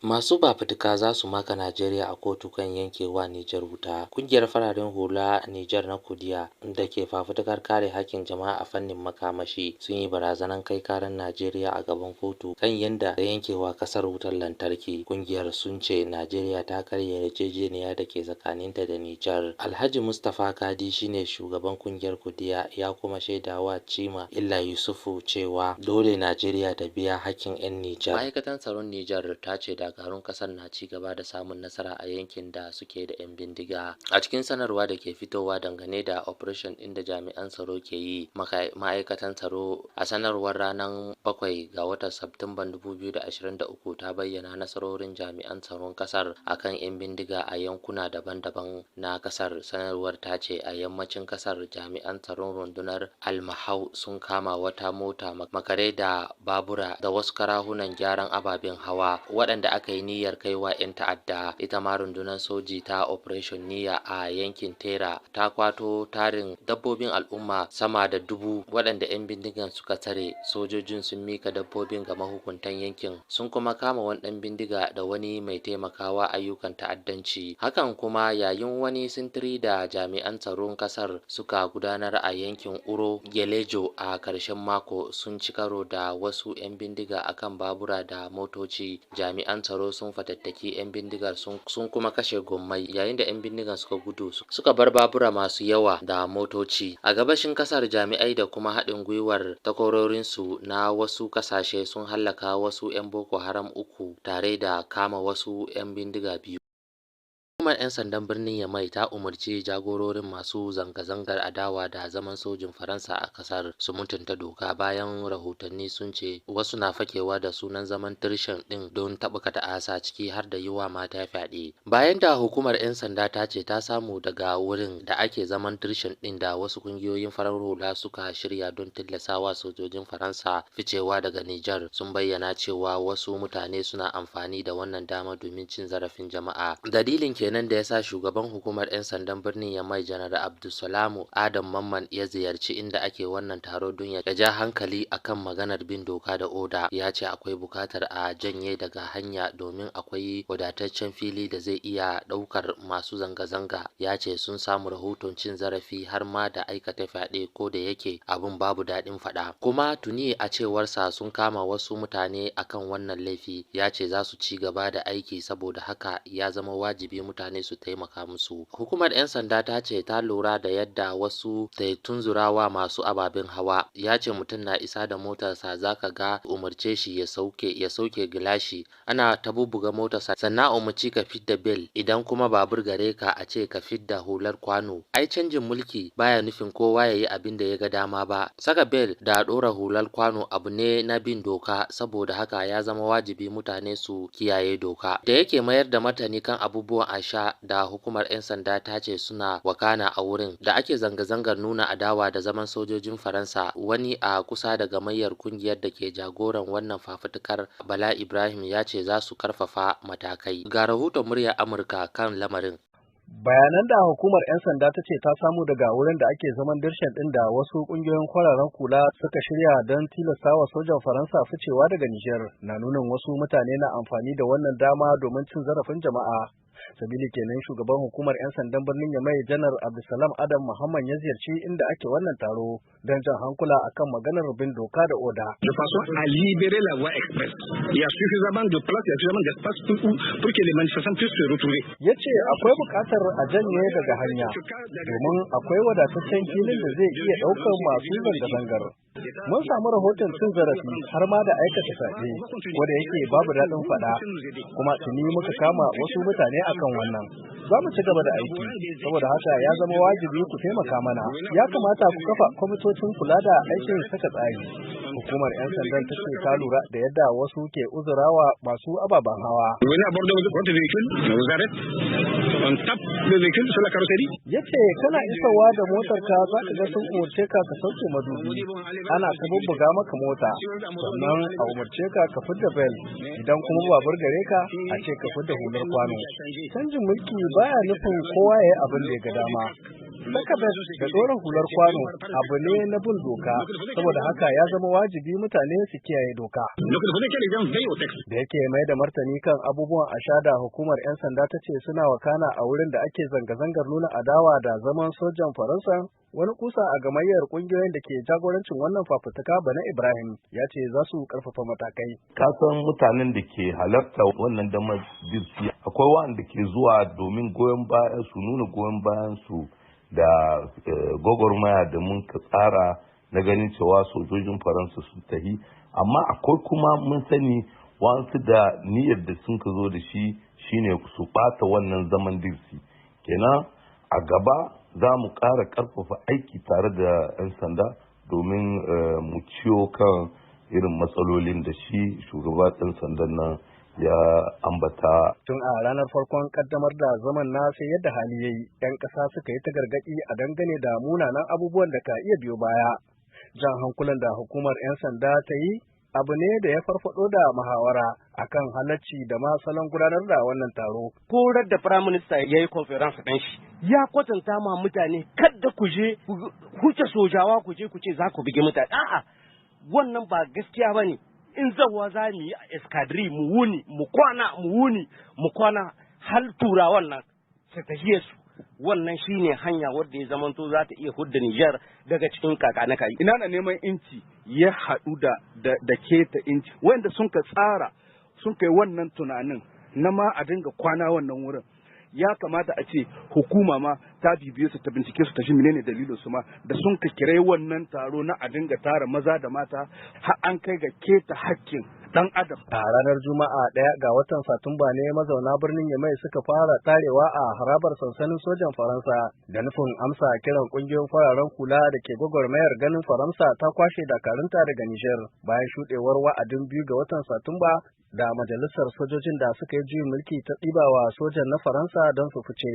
Masu fafutuka za su maka Najeriya a kotu kan yankewa Nijar wuta. Kungiyar fararen hula Nijar na Kudiya da ke fafutukar kare hakkin jama'a a fannin makamashi sun yi barazanar kai karar Najeriya a gaban kotu kan yadda ta yankewa kasar wutar lantarki. Kungiyar sun ce Najeriya ta karya yarjejeniya da ke tsakaninta da Nijar. Alhaji Mustapha Kadi shine shugaban kungiyar Kudiya, ya kuma shaidawa Cima Illa Yusufu cewa dole Najeriya ta biya hakkin 'yan Nijar. Ma'aikatan tsaron Nijar ta ce dakarun kasar na ci gaba da samun nasara a yankin da suke da 'yan bindiga. A cikin sanarwa da ke fitowa dangane da operation ɗin da jami'an tsaro ke yi, ma'aikatan tsaro a sanarwar ranar 7 ga watan Satumban 2023 ta bayyana nasarorin jami'an tsaron kasar akan 'yan bindiga a yankuna daban-daban na kasar. Sanarwar ta ce a yammacin kasar, jami'an tsaron rundunar Almahau sun kama wata mota makare da babura da wasu karahunan gyaran ababen hawa waɗanda aka yi niyyar kaiwa 'yan ta'adda. Ita ma rundunar soji ta Operation Niyya a yankin Tera ta kwato tarin dabbobin al'umma sama da 1000 waɗanda 'yan bindigan suka tsare. Sojojin sun mika dabbobin ga mahukuntan yankin, sun kuma kama wani ɗan bindiga da wani mai taimakawa ayyukan ta'addanci. Hakan kuma, yayin wani sintiri da jami'an tsaron kasar suka gudanar a yankin Uro Gelejo a ƙarshen mako, sun ci karo da wasu 'yan bindiga akan babura da motoci. Jami'an tsaro sun fatattaki 'yan bindigar, sun kuma kashe gommai, yayin da 'yan bindigar suka gudu suka bar babura masu yawa da motoci. A gabashin kasar, jami'ai da kuma haɗin gwiwar takwarorinsu na wasu kasashe sun hallaka wasu 'yan Boko Haram uku tare da kama wasu 'yan bindiga biyu. Hukumar 'yan sandan birnin Yamai ta umarci jagororin masu zanga-zangar adawa da zaman sojin Faransa a kasar su mutunta doka, bayan rahotanni sun ce wasu na fakewa da sunan zaman dirshan ɗin don taɓuka ta'asa, ciki har da yi wa mata fyaɗe. Bayan da hukumar 'yan sanda ta ce ta samu daga wurin da ake zaman dirshan ɗin da wasu kungiyoyin farar hula suka shirya don tilastawa sojojin Faransa ficewa daga Nijar, sun bayyana cewa wasu mutane suna amfani da wannan dama domin cin zarafin jama'a. Dalilin kenan da ya sa shugaban hukumar 'yan sandan birnin Yamai, Janar Abdulsalamu Adam Mamman, ya ziyarci inda ake wannan taro don ya ja hankali akan maganar bin doka da oda. Ya ce akwai bukatar a janye daga hanya domin akwai wadataccen fili da zai iya ɗaukar masu zanga-zanga. Ya ce sun samu rahoton cin zarafi har ma da aikata fyaɗe, ko da yake abun babu daɗin faɗa. Kuma tuni, a cewarsa, sun kama wasu mutane akan wannan laifi. Ya ce za su ci gaba da aiki, saboda haka ya zama wajibi mutane su taimaka musu. Hukumar 'yan sanda ta ce ta lura da yadda wasu da tunzurawa masu ababen hawa. Ya ce mutum na isa da motarsa, zaka ga umarce shi ya sauke gilashi, ana ta bubbuga motarsa, sannan umarci ka fidda bel, idan kuma babur gare ka, a ce ka fidda hular kwano. Ai canjin mulki baya nufin kowa ya yi abin da ya ga dama ba. Saka bel da ɗora hular kwano abu ne na bin doka, saboda haka ya zama wajibi mutane su kiyaye doka. Da yake mayar da martani kan abubuwan asha da hukumar 'yan sanda ta ce suna wakana a wurin da ake zanga-zangar nuna adawa da zaman sojojin Faransa, wani a kusa da gamayyar kungiyar da ke jagoran wannan fafutukar, Bala Ibrahim, ya ce za su karfafa matakai. Ga rahoton Muryar Amurka kan lamarin. Bayanan da hukumar 'yan sanda ta ce ta samu daga wurin da ake zaman dirshan ɗin da wasu ƙungiyoyin kwararen kula suka shirya don tilastawa sojan Faransa ficewa daga Nijar na nuna wasu mutane na amfani da wannan dama domin cin zarafin jama'a. Sabili kenan shugaban hukumar 'yan sandan birnin Yamai, Janar Abdulsalam Adam Muhammad, ya ziyarci inda ake wannan taro don jan hankula akan maganar bin doka da oda. De façon à libérer la voie express. Il y a suffisamment de place, il y a suffisamment d'espace pour que les manifestants puissent se retrouver. Ya ce akwai buƙatar a janye daga hanya domin akwai wadataccen filin da zai iya ɗaukar masu zanga-zangar. Mun samu rahoton cin zarafi har ma da aikata fyaɗe, wanda yake babu daɗin faɗa, kuma tuni muka kama wasu mutane akan wannan. Za mu ci gaba da aiki, saboda haka ya zama wajibi ku taimaka mana. Ya kamata ku kafa kwamitocin kula da aikin saka tsari. Hukumar 'yan sandan ta ce ta lura da yadda wasu ke uzurawa masu ababen hawa. Ya ce kana isowa da motarka, za ka ga sun umarce ka ka sauke madubi. Ana ta bubbuga maka mota, sannan a umarce ka ka fidda bel, idan kuma babur gare ka, a ce ka fidda hular kwano. Canjin mulki baya nufin kowa ya yi abin da ya ga dama. Saka bel da ɗora hular kwano abu ne na bin doka, saboda haka ya zama wajibi mutane su kiyaye doka. Da yake mai da martani kan abubuwan asha da hukumar 'yan sanda ta ce suna wakana a wurin da ake zanga-zangar nuna adawa da zaman sojan Faransa, wani kusa a gamayyar kungiyoyin da ke jagorancin wannan fafutuka, Bana Ibrahim, ya ce za su karfafa matakai. Kasan mutanen da ke halarta wannan damar dirsi, akwai waɗanda ke zuwa domin goyon bayan su, nuna goyon bayan su da gwagwarmaya da mun ka tsara na ganin cewa sojojin Faransa sun tahi, amma akwai kuma, mun sani, wasu da niyyar da sun ka zo da shi shine su ɓata wannan zaman dirsi. Kenan a gaba za mu ƙara ƙarfafa aiki tare da 'yan sanda domin mu ciyo kan irin matsalolin da shi shugaba ɗan sandan nan ya ambata. Tun a ranar farkon kaddamar da zaman na sai yadda hali ya yi, 'yan ƙasa suka yi ta gargaɗi a dangane da munanan abubuwan da ka iya biyo baya. Jan hankulan da hukumar 'yan sanda ta yi abu ne da ya farfado da muhawara akan halacci da ma salon gudanar da wannan taro. Korar da Prime Minister ya yi conference ɗin shi, ya kwatanta ma mutane kadda ku je huce sojawa, ku je ku ce za ku bugi mutane. A'a, wannan ba gaskiya ba ne. In zawa za mu yi a escadrille, mu wuni mu kwana, mu wuni mu kwana har turawan nan su tafiye su. Wannan shine hanya wadda ya zamanto za ta iya hudda Nijar daga cikin kaka na kai. Ina na neman inci ya haɗu da keta inci? Wanda sun ka tsara, sun kai wannan tunanin na ma a dinga kwana wannan wurin, ya kamata a ce hukuma ma ta bibiye su, ta bincike su, ta shi menene dalilin su ma da sun ka kirai wannan taro na a dinga tara maza da mata har an kai ga keta hakkin dan adam. A ranar Juma'a 1 ga watan Satumba ne mazauna birnin Yamai suka fara tarewa a harabar sansanin sojan Faransa da nufin amsa kiran kungiyoyin fararen hula da ke gwagwarmayar ganin Faransa ta kwashe dakarunta daga Nijar bayan shuɗewar wa'adin 2 ga watan Satumba da majalisar sojojin da suka yi juyin mulki ta ɗibawa sojan na Faransa don su fice.